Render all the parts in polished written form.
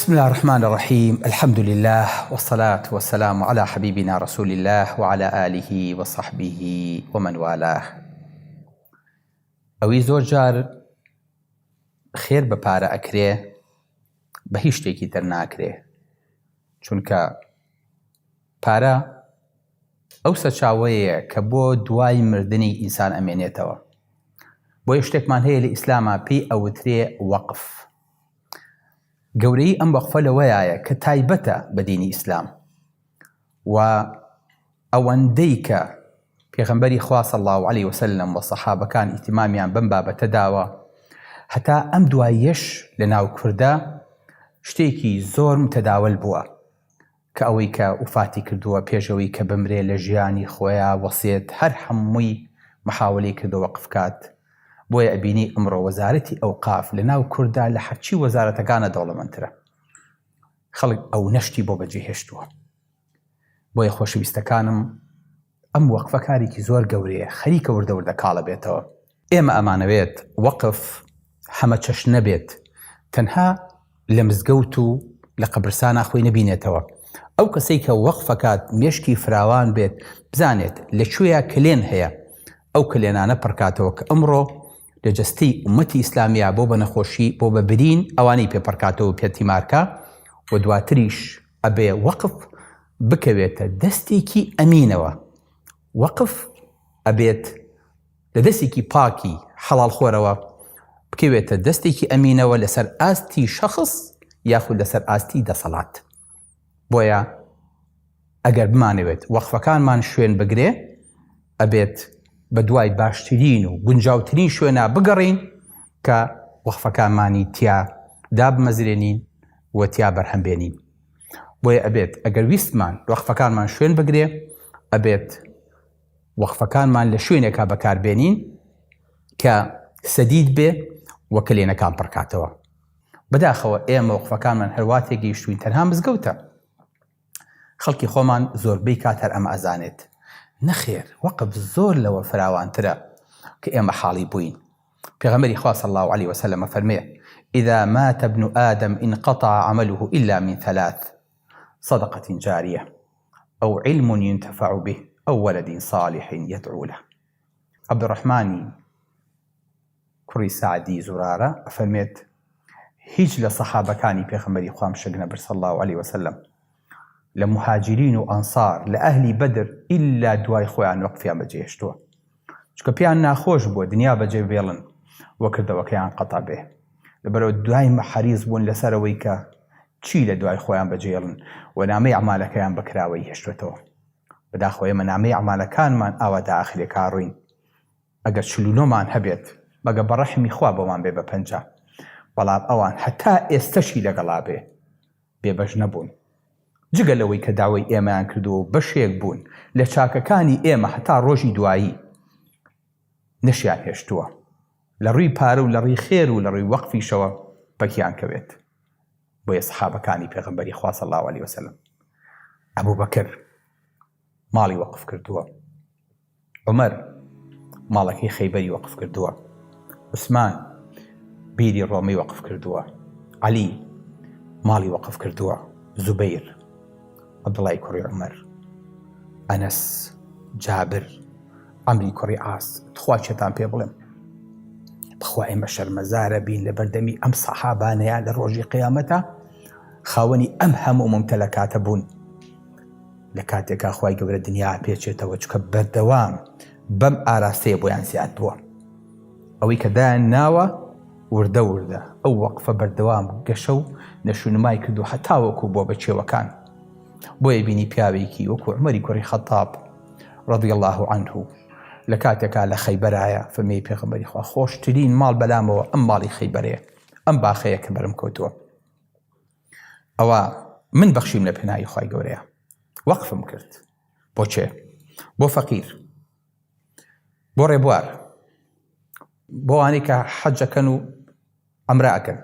بسم اللە الرحمن الرحیم الحمد للە والصلاة والسلام علی حبیبنا رسول اللە وعلی آله وصحبه ومن والاه. ئەوی زۆر جار خێر بە پارە ئەکرێ بە هیچ شتێکی تر ناکرێ چونکە پارە ئەو سەرچاوەیە کە بۆ دوای مردنی ئینسان ئەمێنێتەوە بۆیە شتێکمان هەیە لە ئیسلاما پێی ئەوترێ وەقف گەورەیی ئەم وەقفە لەوەیایە کە تایبەتە بە دینی ئیسلام و ئەوەندەی کە پێغەمبەری خوا صلی اللە علیە وسلم و سەحابەکان ئیهتیمامیان بەم بابەتە داوە هەتا ئەم دواییەش لە ناو کوردا شتێکی زۆر متەداول بووە کە ئەوەی کە وفاتی کردووە پێش ئەوەی کە بمرێ لە ژیانی خۆیا وەسێت هەر هەمووی محاوەلەی کردووە وەقف کات بۆیە ئەبینی ئەمڕۆ وەزارەتی ئەوقاف لە ناو کوردا لە هەرچی وەزارەتەکانە دەوڵەمەندترە خەڵک ئەونە شتی بۆ بەجێ هێشتووە. بۆیە خۆشەویستەکانم ئەم وەقفە کارێکی زۆر گەورەیە خەریکە وردە وردە کاڵە بێتەوە. ئێمە ئەمانەوێت وەقف هەمەچەشنە بێت تەنها لە مزگەوت و لە قەبرسانا خۆی نەبینێتەوە ئەو کەسەی کە وەقفەکات مێشکی فراوان بێت بزانێت لە کوێیا کلێن هەیە ئەو کلێنانە پڕکاتەوە کە ئەمڕۆ لە جەستەی ئومەتی ئیسلامیا بۆ بە نەخۆشی بۆ بە برین ئەوانەی پێ پڕکاتەوە پێ تیمارکا و دواتریش ئەبێ وەقف بکەوێتە دەستێکی ئەمینەوە، وەقف ئەبێت لە دەستێکی پاکی حەڵاڵ خۆرەوە بکەوێتە دەستێکی ئەمینەوە لەسەر ئاستی شەخص یاخود لەسەر ئاستی دەسەڵات. بۆیە ئەگەر بمانەوێت وەقفەکانمان شوێن بگرێ ئەبێت بە دوای باشترین و گونجاوترین شوێنا بگەڕین کە وەقفەکانمانی تیا دابمەزرێنین و تیا بەرهەم بێنین. بۆیە ئەبێت ئەگەر ویستمان وەقفەکانمان شوێن بگرێ ئەبێت وەقفەکانمان لە شوێنێکا بەکاربێنین کە سەدید بێ و کەلێنەکان پڕکاتەوە. بەداخەوە ئێمە وەقفەکانمان هەروا تێگەیشتوین تەنها مزگەوتە. خەڵکی خۆمان زۆربەی کات هەر ئەمە ئەزانێت. نەخێر وەقف زۆر لەوە فراوانترە کە ئێمە حاڵی بووین. پێغەمبەری خوا صلی اللە علیە وسلم ئەفەرمێ، اذا مات ابن آدم انقطع عمله الا من ثلاث، صدقە جاریە، او علم ينتفع به، او ولد صالح يدعو له. عبدالرحمانی کوڕی سەعدی زورارە ئەفەرمێت، هیچ لە سەحابەکانی پێغەمبەری خوام شک نەبرد صلی اللە علیە وسلم لە موهاجرین و ئەنصار لە ئەهلی بەدر ئیلا دوای خۆیان وەقفیان بەجێهێشتووە. چونکە پێیان ناخۆش بووە دنیا بەجێ بێڵن و کردەوەکەیان قەتع بێ لەبەرئەوە دایمە حەریس بوون لەسەر ئەوەی کە چی لە دوای خۆیان بەجێڵن و نامەی ئەعمالەکەیان بە کراوەیی هێشتوێتەوە بەداخەوە ئێمە نامەی ئەعمالەکانمان ئاوا داخلێکا ڕووین ئەگەر 49مان هەبێت مەگە بە ڕەحمی خوا بۆمان بێ بە 50 بەڵام ئەوان هەتا ئێستەشی لەگەڵا بێ بێبەش نەبوون. جگە لەوەی کە داوای ئێمەیان کردووە و بەشێک بوون لە چاکەکانی ئێمە هەتا ڕۆژی دوایی نەشیان هێشتووە لە ڕووی پارە و لە ڕووی خێر و لە ڕووی وەقفیشەوە پەکیان کەوێت. بۆیە سەحابەکانی پێغەمبەری خوا صلی اللە علیە وسلم ئەبوبەکر ماڵی وەقف کردووە. عومەر ماڵەکەی خەیبەری وەقف کردووە، عوسمان بیری ڕۆمەی وەقف کردووە، عەلی ماڵی وەقف کردووە، زوبەیر، عەبدوڵای کوڕی عومەر، ئەنەس، جابر، عەمری کوڕی عاس، تخوا چێتان پێ بڵێم؟ بخوا ئێمە شەرمەزارە بین لە بەردەمی ئەم سەحابانەیە لە ڕۆژی قیامەتە خاوەنی ئەم هەموو ممتەلەکاتە بوون. لە کاتێکا خوای گەورە دنیا ئەپێچێتەوە چونکە بەردەوام بەم ئاراستەیە بۆیان زیاد بووە ئەوەی کە دایان ناوە وردە وردە ئەو وەقفە بەردەوام گەشە و نەشونمای کردو هەتاوەکو بووە بە کێوەکان بۆیە بینی پیاوێکی وەکو عومەری کوڕی خەتاب رضی الله عنه لە کاتێکا لە خەیبەرایە فەرمی پێغەمبەری خوا خۆشترین ماڵ بەلامەوە ئەم ماڵی خەیبەرەیە ئەم باخەیە کە بەرم کەوتووە ئەوە من بەخشیم لە پێناوی خوای گەورەیە وەقفم کرد بۆ چێ بۆ فەقیر بۆ ڕێبوار بۆ ئەوانەی کە حەجەکەن و ئەمراکەن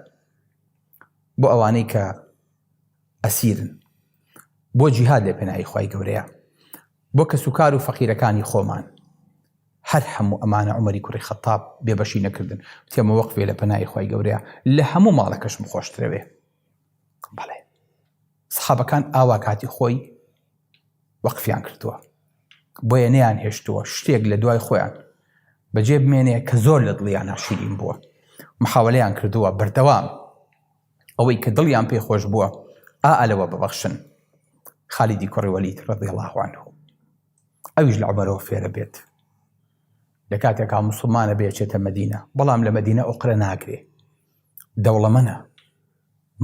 بۆ ئەوانەی کە ئەسیرن بۆ جیهاد لە پێناوی خوای گەورەیە بۆ کەسوکار و فەقیرەکانی خۆمان هەر هەموو ئەمانە عومەری کوڕی خەتاب بێبەشی نەکردن وتی ئەمە وەقفێ لە پەنای خوای گەورەیە لە هەموو ماڵەکەشم خۆشترەوێ. بەڵێ سەحابەکان ئاوا کاتی خۆی وەقفیان کردووە بۆیە نەیان هێشتووە شتێک لە دوای خۆیان بەجێ بمێنێ کە زۆر لە دڵیان ناشیرین بووە محاولەیان کردووە بەردەوام ئەوەی کە دڵیان پێ خۆش بووە ئا لەوە ببەخشن خالیدی کوڕی وەلید رضی الله عنه ئەویش لە عومەرەوە فێرە بێت لە کاتێکا مسلمانە بێچێتە مەدینە بەڵام لە مەدینە ئۆقرە ناگرێ دەوڵەمەنە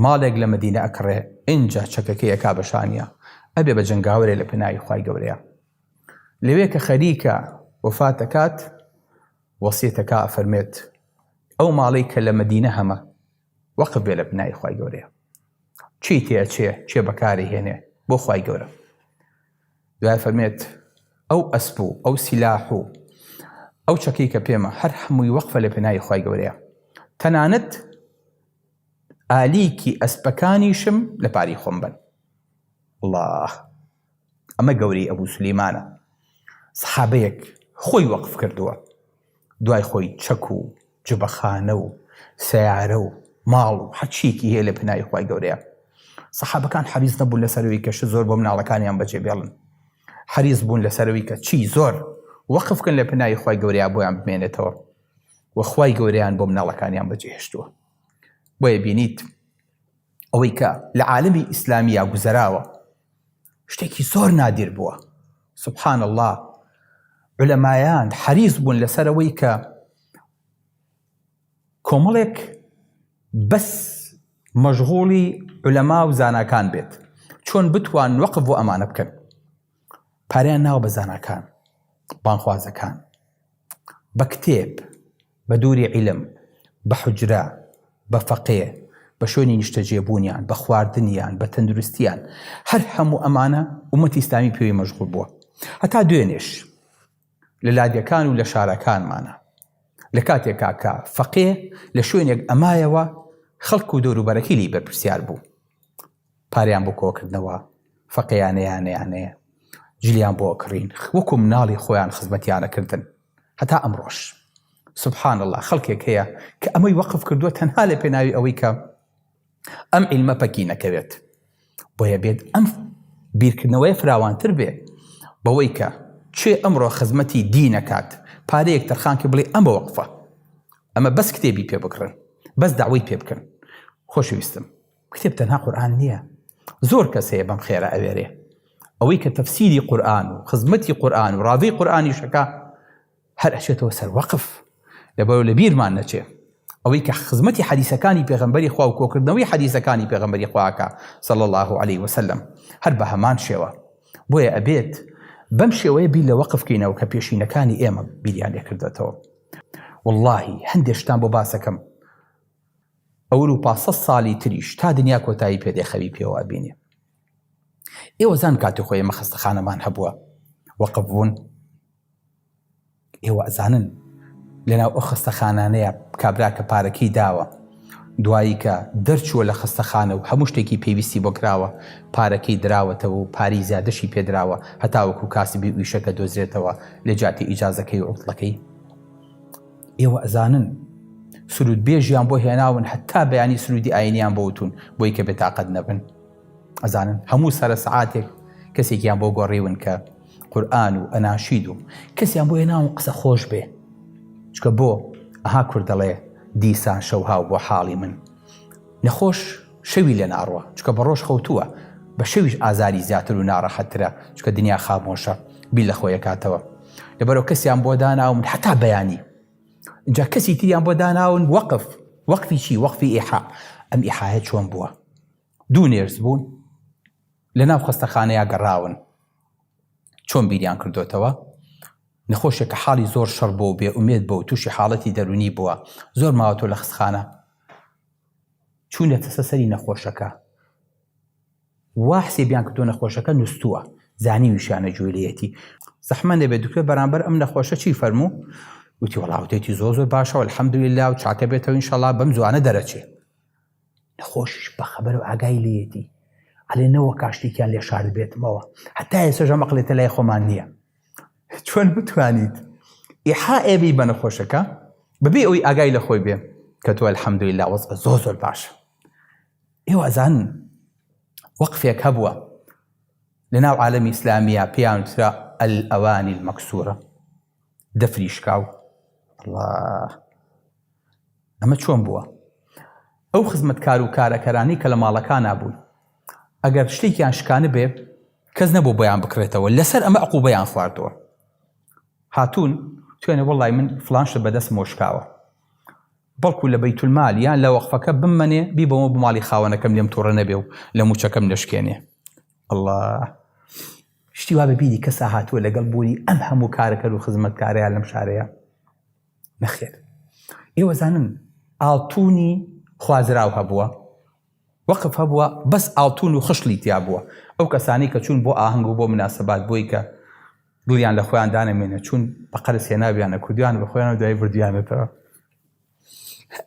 ماڵێک لە مەدینە ئەکڕێ ئینجا چەکەکەی ئەکا بە شانیا ئەبێ بە جەنگاوەرێ لە پەناوی خوای گەورەیا لەوێ کە خەریکە وەفات ئەکات وەسیەتەکا ئەفەرمێت ئەو ماڵەی کە لە مەدینە هەمە وەقف بێ لە پنای خوای گەورەیە چی تێ ئەچێ چێ بەکاری هێنێ بۆ خوای گەورە دوای فەرمێت ئەو ئەسپ و ئەو سیلاح و ئەو چەکەی کە پێمە هەر هەمووی وەقفە لە پێناوی خوای گەورەیە تەنانەت ئالیکی ئەسپەکانیشم لە پاری خۆم بن الله ئەمە گەورەی ئەبوو سلیمانە سەحابەیەک خۆی وەقف کردووە دوای خۆی چەک و جبەخانە و سەیارە و ماڵ و هەرچیەکی هەیە لە پێناوی خوای گەورەیە. سەحابەکان حەریس نەبوون لەسەرەوەی کە شت زۆر بۆ مناڵەکانیان بەجێ بێڵن. حەریس بوون لەسەرەوەی کە چی زۆر وەقف بکەن لە پێناوی خوای گەورەیە بۆیان بمێنێتەوە و خوای گەورەیان بۆ مناڵەکانیان بەجێهێشتووە. بۆیە بینیت ئەوەی کە لە عالەمی ئیسلامییا گوزەراوە شتێکی زۆر نادیر بووە سبحان اللە عولەمایان حەریس بوون لەسەرەوەی کە کۆمەڵێک بەس مەشغوڵی عولەما و زاناکان بێت چۆن بتوان وەقف بۆ ئەمانە بکەن پاریان ناوە بە زاناکان بانخوازەکان بە کتێب بە دووری عیلم، بە حوجرە، بە فەقێ، بە شوێنی نیشتەجێبوونیان، بە خواردنیان، بە تەندروستیان، هەر هەموو ئەمانە ئوممەتی ئیسلامی پێوەی مەشغوڵ بووە. هەتا دوێنێش لە لادێکان و لە شارەکانمانە. لە کاتێکا کە فەقێ لە شوێنێک ئەمایەوە خەڵک و دەوروبەرەکەی لێی بەرپرسیار بوو. پارەیان بۆ کۆکردنەوە، فەقێیانەیانەیانەیە، جلیان بۆ ئەکڕین، وەکو مناڵی خۆیان خزمەتیان ئەکردن. هەتا ئەمڕۆش سبحان اللە خەڵکێک هەیە کە ئەمەی وەقف کردووە تەنها لە پێناوی ئەوەی کە ئەم عیلمە پەکی نەکەوێت بۆیە بێت ئەم بیرکردنەوەی فراوانتر بێ بەوەی کە چێ ئەمڕۆ خزمەتی دینەکات پارەیەک تەرخانکە بڵێ ئەمە وەقفە ئەمە بەس کتێبی پێ بکڕن بەس داوای پێ بکەن خۆشەویستم کتێب تەنها قورئان نییە زۆر کەس هەیە بەم خێرە ئەوێرێ ئەوەی کە تەفسیری قورئان و خزمەتی قورئان و ڕاڤەی قورئانیشەکە هەر ئەچێتەوە سەر وەقف لەبەرەوە لە بیرمان نەچێ ئەوەی کە خزمەتی حەدیسەکانی پێغەمبەری خوا و کۆکردنەوەی حەدیسەکانی پێغەمبەری خواکە صلی الله علیه وسلم هەر بە هەمان شێوە بۆیە ئەبێت بەم شێوەیە بیر لە وەقف کەینەوە کە پێشینەکانی ئێمە بیریان لێکردێتەوە واللهی هەندێک شتان بۆ باسەکەم ئەوروپا سە ساڵی تریش تا دنیا کۆتایی پێدێ خەوی پێوە ئەبینێ ئێوە زان کاتی خۆی ئێمە خەستەخانەمان هەبووە وەقف بوون ئێوە ئەزانن لەناو ئەو خەستەخانانەیە کابرا کە پارەکەی داوە دوایی کە دەرچووە لە خەستەخانە و هەموو شتێکی پێویستی بۆ کراوە پارەکەی دراوەتەوە و پاری زیادەشی پێدراوە هەتاوەکو کاسبی و ئیشەکە دۆزرێتەوە لە جیاتی ئیجازەکەی و عوتڵەکەی ئێوە ئەزانن سرود بێژیان بۆ هێناون هەتا بەیانی سرودی ئاینیان بۆ وتون بۆی کە بێتاقەت نەبن ئەزانن هەموو سەرە سەعاتێک کەسێکیان بۆ گۆڕیون کە قورآن و ئەناشید و کەسیان بۆ هێناون قسە خۆش بێ چکە بۆ ئەها کورد دەڵێ دیسان شەو هاو بۆ حاڵی من نەخۆش شەوی لێ ناڕوە چکە بە ڕۆژ خەوتووە بە شەویش ئازاری زیاتر و ناڕەحەتترە چکە دنیا خامۆشە بیر لە خۆی ئەکاتەوە لەبەرەوە کەسیان بۆ داناون هەتا بەیانی جا کەسی تریان بۆ داناون وەقف وەقفی چی وەقفی ئیحا ئەم ئیحایە چۆن بووە دوو nurse بوون لە ناو خەستەخانەیە گەڕاون چۆن بیریان کردوتەوە نەخۆشێک کە حاڵی زۆر شەڕ بۆ بێ ئومێد بۆ تووشی حاڵەتی دەرونی بووە زۆر ماوەتۆ لە خستخانە چوونەتە سەری نەخۆشەکە وا حسێبیان کردووە نەخۆشەکە نوستووە زانیویشیانە گوێی لێیەتی زەحمە نەبێت دکتۆر بەرامبەر ئەم نەخۆشە چی فەرموو وتی وەڵا وتێتی زۆر زۆر باشە الحمدلله و چاکە بێتەوە ئینشەڵا بەم زوانە دەرەچێ نەخۆشیش بەخەبەر و ئاگای لێیەتی ئەلێ نەوە کاشتێکیان لێ شارد بێتمەوە هەتا ئێستا ئەم عەقڵێتە لای خۆمان نییە چۆن بتوانیت ئیحا ئێبی بە نەخۆشەکە بەبێ ئەوی ئاگای لە خۆی بێ کە تۆ الحمدلله وەزع زۆر زۆر باشە ئێوە ئەزانن. وەقفێک هەبووە لە ناو عالەمی ئیسلامیە پێیان وترا الأواني المكسورة دەفری شکاو. اللە ئەمە چۆن بووە؟ ئەو خزمەتکار و کارەکەرانەی کە لە ماڵەکانا بوون ئەگەر شتێکیان شکانبێ کەس نەبوو بۆیان بکڕێتەوە لەسەر ئەمە عقوبەیان خواردووە هاتوون توێنە وەڵای من فلان شت بەدەستمەوە شکاوە بەڵکو لە بەیتولمال یان لە وەقفەکە بممەنێ بیبەمەوە بۆ ماڵی خاوەنەکەم لێم توڕە نەبێ و لە موچەکەم نەشکێنێ اللە شتی وا بە بیری کەسا هاتووە لەگەڵ بوونی ئەم هەموو کارەکەر و خزمەتکارەیان لەم شارەیە؟ نەخێر. ئێوە زانن ئاڵتونی خوازراو هەبووە، وەقف هەبووە بەس ئاڵتون و خشڵی تیا بووە. ئەو کەسانەی کە چوون بۆ ئاهەنگ و بۆ مناسەبات بۆی کە دڵیان لە خۆیان دانەمێنێ چوون بە قەرز هێنابیانە کوردیان بە خۆیان و دوایی بردیانەتەوە.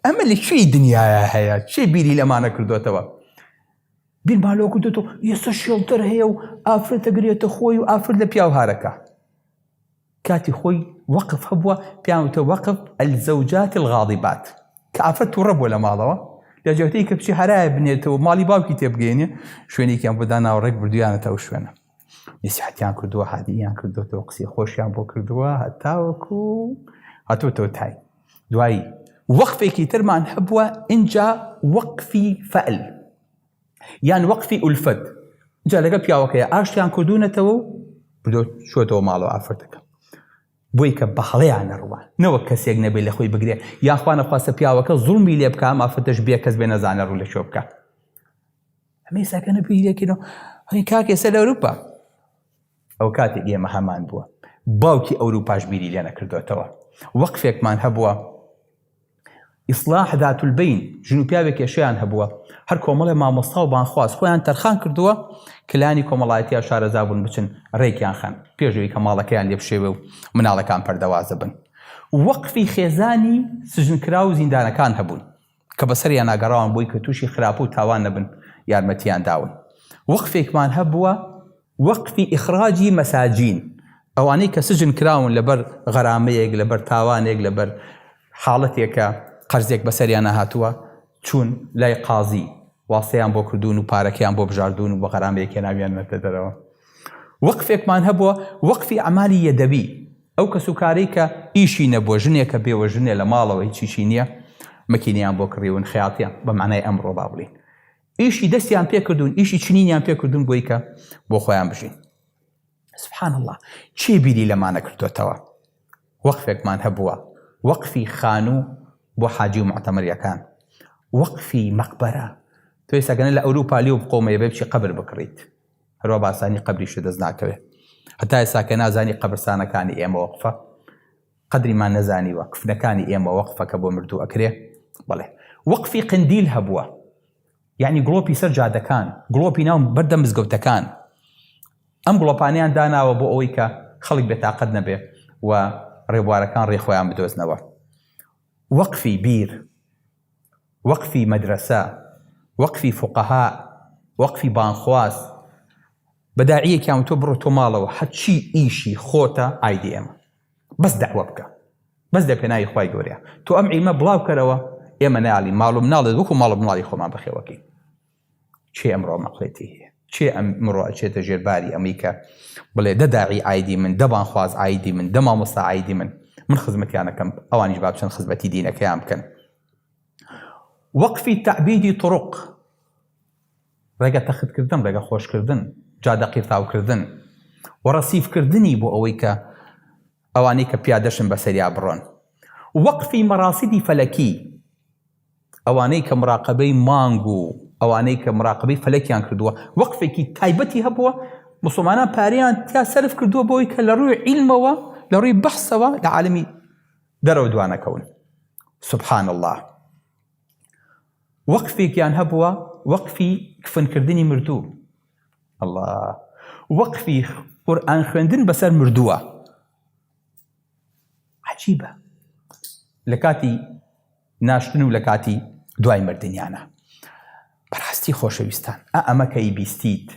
ئەمە لە کوێی دنیایا هەیە؟ کێ بیری لەمانە کردۆتەوە؟ بیرمان لەوە کردۆتەوە ئێستا شێڵتەر هەیە و ئافرەت دەگرێتە خۆی و ئافرەت لە پیاو هارەکە. کاتی خۆی وەقف هەبووە پێیان وتە وەقف الزوجات الغاضبات کە ئافرەت تووڕە بووە لە ماڵەوە لە جیاتی کە بچی هەرایە بنێتەوە ماڵی باوکی تێبگەینێ شوێنێکیان بۆ داناوە ڕێک بردویانەتە ئەو شوێنە نسیحەتیان کردووە هادییان کردوێتەوە قسەی خۆشیان بۆ کردووە هەتاوەکو هاتووەتەوە تای دوایی وەقفێکی ترمان هەبووە ئینجا وەقفی فەل یان وەقفی ئولفەت جا لەگەڵ پیاوەکەی ئاشتیان کردوونەتەوە و بردۆ چۆتەوە ماڵەوە ئافرەتەکە بۆی کە بە هەڵەیان نەڕوا نەوەک کەسێک نەبێت لە خۆی بگرێ یاخوا نەخواستە پیاوەکە زوڵمی لێ بکە ئەم ئافرەتەش بێ کەس بێ نەزانێ ڕوو لە کوێ بکا ئەمە ئێستا بیری لێکەینەوە هەی کاک ئێستا لە ئەوروپا ئەو کاتێک ئێمە هەمان بووە باوکی ئەوروپاش بیری لێ نەکردوێتەوە وەقفێکمان هەبووە ئیسڵاح ذات البین، ژن و پیاوێک کێشەیان هەبووە، هەر کۆمەڵێ مامۆستا و بانگخواز خۆیان تەرخان کردووە کە لایەنی کۆمەڵایەتیا شارەزا بوون بچن رێکیان خەن پێش ئەوەی کە ماڵەکەیان لێ بشێوێ و مناڵەکان پەردەوازە بن. وەقفی خێزانی سجنکراو و زیندانەکان هەبوون کە بەسەریانا گەڕاون بۆی کە تووشی خراپە و تاوان نەبن یارمەتیان داون. وەقفێکمان هەبووە وەقفی ئیخراجی مەساجین، ئەوانەی کە سجن کراون لەبەر غەرامەیەک، لەبەر تاوانێک، لەبەر حاڵەتێک کە قەرزێک بەسەریانا هاتووە، چوون لای قازی واستەیان بۆ کردوون و پارەکەیان بۆ بژاردوون و بە غەرامەیەک هێناویاننەتە دەرەوە. وەقفێکمان هەبووە وەقفی ئەعمالی یەدەوی، ئەو کەسوکارەی کە ئیشی نەبووە، ژنێکە بێوەژنێ لە ماڵەوە هیچیشی نییە، مەکینەیان بۆ کڕیون، خەیاتیان، بە مەعنای ئەمڕۆ با بڵێین، ئیشی دەستیان پێ کردوون ئیشی چنینیان پێ کردوون بۆی کە بۆ خۆیان بژین سبحان الله چێ بیری لەمانە کردوێتەوە وەقفێکمان هەبووە وەقفی خانوو بۆ حاجی و معتەمەریەکان وەقفی مەقبەرە تۆ ئێستا لە ئەوروپا لێ و بقۆمەیە بێ بچی قەبر بکڕیت هەروە باسانی قەبریشە دەست ناکەوێت هەتا ئێستا کە نازانی قەبرسانەکانی ئێمە وەقفە قەدریمان نەزانیوە کفنەکانی ئێمە وەقفە کە بۆ مردوو ئەکرێ بەڵێ وەقفی قندیل هەبووە یعنی گڵۆپی سەر جادەکان گڵۆپی ناو بەردەم مزگەوتەکان ئەم گڵۆپانیان داناوە بۆ ئەوەی کە خەڵک بێتاقەت نەبێ و ڕێبوارەکان ڕێ خۆیان بدۆزنەوە وەقفی بیر وەقفی مەدرەسە وەقفی فقەها وەقفی بانخواز بە داعیەکیان وتوە بڕۆ تۆ ماڵەوە هەرچی ئیشی خۆتە ئایدی ئێمە بەس دەعوە بکە بەس لە پێناوی خوای گەورەیە تۆ ئەم عیلمە بڵاو کەرەوە ئێمە ناڵی ماڵ و مناڵت وەکو ماڵ و مناڵی خۆمان بەخێوەکەین چێ ئەمڕۆ مەقلێتی هەیە چێ ئەم مڕۆ ئەچێتە ژێرباری ئەمەی کە بڵێ دە داعی ئایدی من دە بانخواز ئایدی من دە مامۆستا ئایدی من من خزمەتیانەکەم ئەوانیش با بچن خزمەتی دینەکەیان بکەن وەقفی تەعبیدی طرق ڕێگە تەختکردن، ڕێگە خۆشکردن، جادە قیرتاوکردن و ڕەسیفکردنی بۆ ئەوەی کە ئەوانەی کە پیادەشن بەسەریا بڕۆن. وەقفی مەڕاسیدی فەلەکی، ئەوانەی کە مراقەبەی مانگ و ئەوانەی کە مراقەبەی فەلەکیان کردووە، وەقفێکی تایبەتی هەبووە، موسڵمانان پارەیان تیا سەرف کردووە بۆ ئەوەی کە لە ڕووی عیلمەوە، لە ڕووی بەحسەوە لە عالەمی دەرەوە دوانەکەون. سبحان اللە. وەقفێکیان هەبووە وەقفی کفنکردنی مردوو اللە وەقفی قورئان خوێندن بەسەر مردووە عجیبە لە کاتی ناشتن و لە کاتی دوای مردنیانە بەڕاستی خۆشەویستان ئا ئەمە کە ئی بیستیت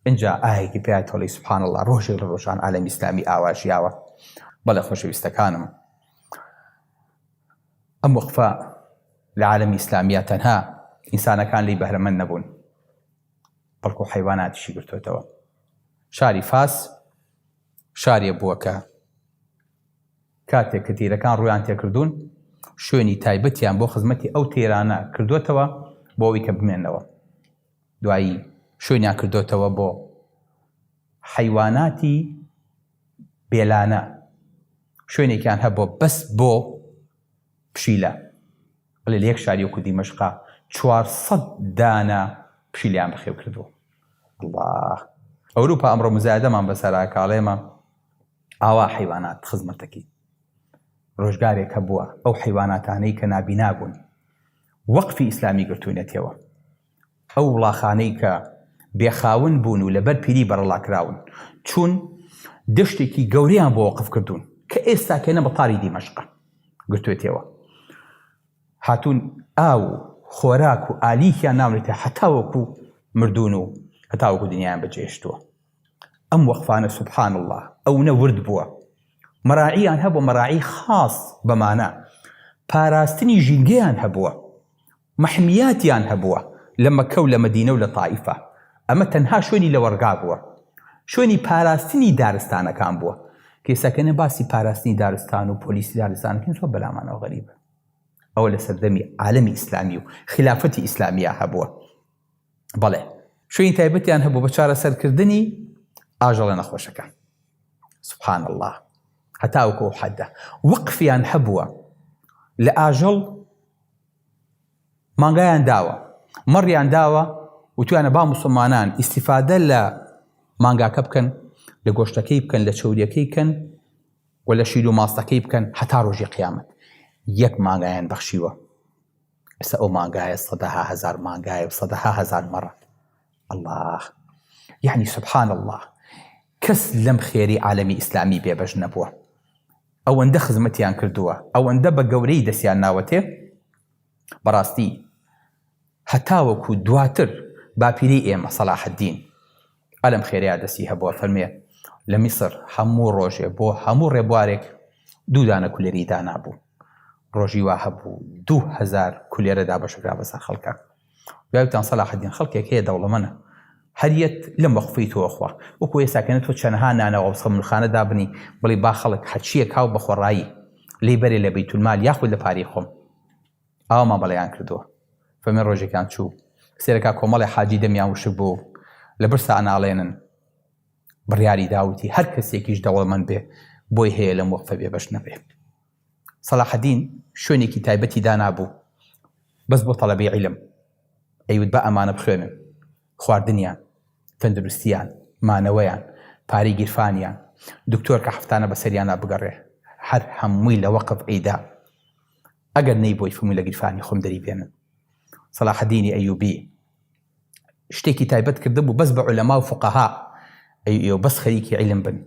ئینجا ئاهێکی پیا تۆڵی سبحان الله ڕۆژێک لە ڕۆژان عالەمی ئیسلامی ئاوا ژیاوە بەڵێ خۆشەویستەکانم ئەم وەقفە لە عالەمی ئیسلامییا تەنها ئینسانەکان لێی بەهرەمەند نەبوون. بەڵکو حەیواناتیشی گرتوێتەوە. شاری فاس شارێ بووە کە کاتێک کە تیرەکان ڕوویان تێکردوون شوێنی تایبەتیان بۆ خزمەتی ئەو تیرانە کردوێتەوە بۆ ئەوی کە بمێنەوە. دوایی شوێنیان کردۆتەوە بۆ حەیواناتی بێلانە شوێنێکیان هەبووە بەس بۆ پشیلە بڵێ لە یەک شاری وەکو دیمەشقا 400 دانە پشیلیان بەخێو کردووە الله ئەوروپا ئەمڕۆ مزایدەمان بەسەرا کاڵێمە ئاوا حەیوانات خزمەتەکەی ڕۆژگارێک هەبووە ئەو حەیواناتانەی کە نابینا بوون وەقفی ئیسلامی گرتوونەتەوە ئەو وڵاخانەی کە بێ خاوەن بوون و لەبەر پیری بەڕەڵا کراون چوون دەشتێکی گەورەیان بۆ وەقف کردوون کە ئێستا کێنە مەتاری دیمەشقە گرتوێتەوە هاتوون ئاو و خۆراک و ئالیکیان ناونێتە هەتاوەکو مردوون و هەتاوەکو دنیایان بەجێهێشتووە ئەم وەقفانە سبحان اللە ئەونە ورد بووە مەراعیان هەبوو مەراعی خاص بەمانە پاراستنی ژینگەیان هەبووە مەحمیاتیان هەبووە لە مەککە و لە مەدینە و لە تائیفە، ئەمە تەنها شوێنی لەوەڕگا بووە، شوێنی پاراستنی دارستانەکان بووە، کە ئێستا کە باسی پاراستنی دارستان و پۆلیسی دارستان دەکەین زۆر بەلامانەوە غەریبە. ئەوە لە سەردەمی عالەمی ئیسلامی و خلافەتی ئیسلامییا هەبووە. بەڵێ شوێنی تایبەتیان هەبوو بە چارەسەرکردنی ئاژەڵە نەخۆشەکان. سبحان الله هەتاوەکو ئەو حەدە وەقفیان هەبووە لە ئاژەڵ مانگایان داوە مەڕیان داوە وتویانە با موسڵمانان ئیستیفادە لە مانگاکە بکەن لە گۆشتەکەی بکەن لە چەوریەکەی بکەن و لە شیر و ماستەکەی بکەن هەتا ڕۆژی قیامەت یەک مانگایان بەخشیوە ئێستا ئەو مانگایە سەدەها هەزار مانگایە و سەدەها هەزار مەڕە الله یعنی سبحان الله کەس لەم خێری عالەمی ئیسلامی بێبەش نەبووە ئەوەندە خزمەتیان کردووە ئەوەندە بە گەورەی دەستیان ناوەتێ بەڕاستی هەتاوەکو دواتر باپیرەی ئێمە سەلاحەدین ئەلم خێرەیە دەستی هەبووە فەرمێ لە میسر هەموو ڕۆژێ بۆ هەموو ڕێبوارێک دوو دانە کولێری دانابوو ڕۆژی وا هەبوو 2000 کولێرە دابەشکرا بەسەر خەڵکە دوایتان سەلاحەدین خەڵکێک هەیە دەوڵەمەنە هەریەت لەم وەقفەی تۆ ئەخوا وەکو ئێستا کەنە تۆ چەنەها نانەوا و سەمونخانە دابنی بڵێی با خەڵک هەرچیەک هاو بە خۆڕایی لێی بەرێ لە بەیتولمال یاخود لە پارەی خۆم ئاوا مامەڵەیان کردووە فەرمی ڕۆژێکیان چوو سێرەکا کۆمەڵێ حاجی دەمیان وشک بوو لە برسا ئەناڵێنن بڕیاری داوتی هەر کەسێکیش دەوڵەمەند بێ بۆی هەیە لەم وەقفە بێبەش نەبێ سەلاحەدین شوێنێکی تایبەتی دانابوو بەس بۆ تەڵەبەی عیلم ئەیوت با ئەمانە بخوێنن خواردنیان تەندروستیان مانەوەیان پارەی گیرفانیان دکتۆر کە هەفتانە بەسەریانا بگەڕێ هەر هەمووی لە وەقف ئەیدا ئەگەر نەیبۆی فەرمووی لە گیرفانی خۆم دەری بێنن سەلاحەدینی ئەیوبی شتێکی تایبەت کردبوو بەس بە عولەما و فقەها ئەی ئێوە بەس خەریکی عیلم بن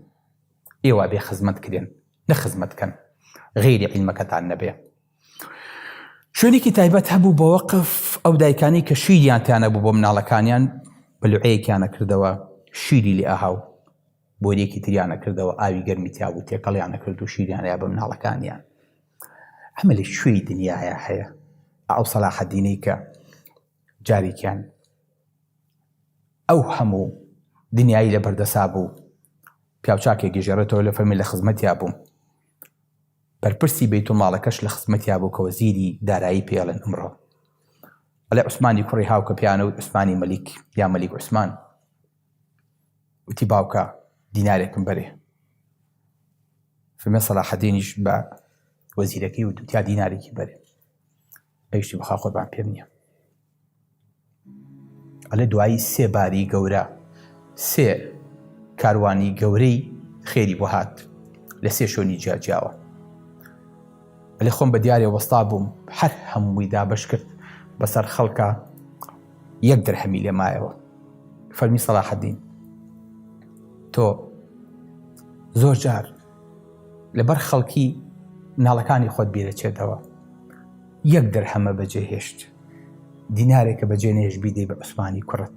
ئێوە بێ خزمەت کرێن نە خزمەت کەن غەیری عیلمەکەتان نەبێ شوێنێکی تایبەت هەبوو بە وەقف ئەو دایکانی کە شیریان تیانە بوو بۆ مناڵەکانیان بەلوعەیەکیانە کردەوە شیری لێ ئەها و بۆریەکی تریانە کردەوە ئاوی گەرمی تیا بوو تێکەڵیانە کرد و شیریان یا بە مناڵەکانیان ئەمە لە کوێی دنیاە هەیە ئەو سەلاحەدینەی کە جارێکیان ئەو هەموو دنیایی لە بەردەسا بوو پیاوچاکێک گەژێڕێتەوە لە فەرمی لە خزمەتیا بووم بەرپرسی بەیتوڵماڵەکەش لە خزمەتیا بوو کە وەزیری دارایی پێڵێن ئەمڕۆ ئەڵێ عوسمانی کوڕی هاو کە پیانە و عوسمانی مەلیک یا مەلیک عوسمان وتی باوکە دینارێکم بەرێ فەرمی سەلاحەدینیش بە وەزیرەکەی و تیا دینارێکی بەرێ ئەویشتی بەخوا قوربان پێم نییە ئەڵێ دوایی سێ باری گەورە سێ کاروانی گەورەی خێری بۆ هات لە سێ شوێنی جیاجیاوە ئەلێ خۆم بە دیارێ وەستا بووم هەر هەمووی دابش کرد بەسەر خەڵکە یەک درهەمی لێ مایەوە فەرمی سەلاحەدین تۆ زۆر جار لەبەر خەڵکی مناڵەکانی خۆت بیرەچێتەوە یەک درهەمە بەجێ هێشت دینارێکە بەجێ نێش بیدەی بە عوسمانی کوڕت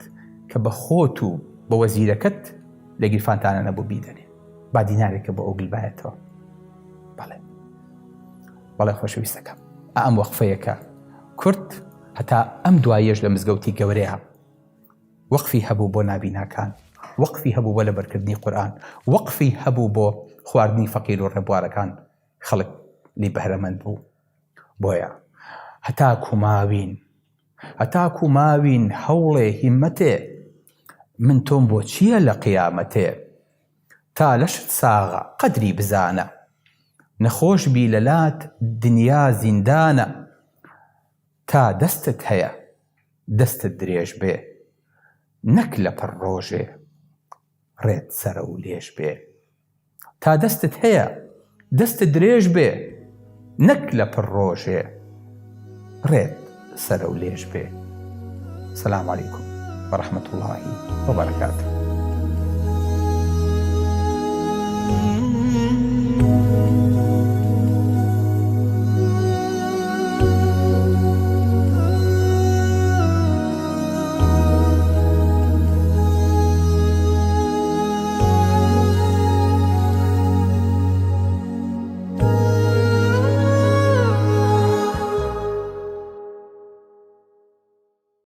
کە بە خۆت و بە وەزیرەکەت لە گیرفانتانە نەبوو بیدەنێ با دینارێکە بۆ ئەو گلبایەتەوە بەڵێ بەڵێ خۆشەویستەکەم ئەم وەقفەیەکە کورد هەتا ئەم دواییەش لە مزگەوتی گەورەیە. وەقفی هەبوو بۆ نابیناکان، وەقفی هەبوو بۆ لەبەرکردنی قورئان، وەقفی هەبوو بۆ خواردنی فەقیر و ڕێبوارەکان، خەڵک لێی بەهرەمەند بوو. بۆیە هەتاکو ماوین، هەتاکو ماوین هەوڵێ هیمەتێ، من تۆم بۆ چییە لە قیامەتێ؟ تا لەشت ساغە قەدری بزانە، نەخۆش بی لەلات دنیا زیندانە، تا دەستت هەیە دەستت درێژ بێ، نەک لەپڕ ڕۆژێ ڕێت سەرەو لێژ بێ. تا دەستت هەیە دەستت درێژ بێ، نەک لەپڕ ڕۆژێ ڕێت سەرەو لێژ بێ. سلام علیکم و رحمة اللە و برکاته.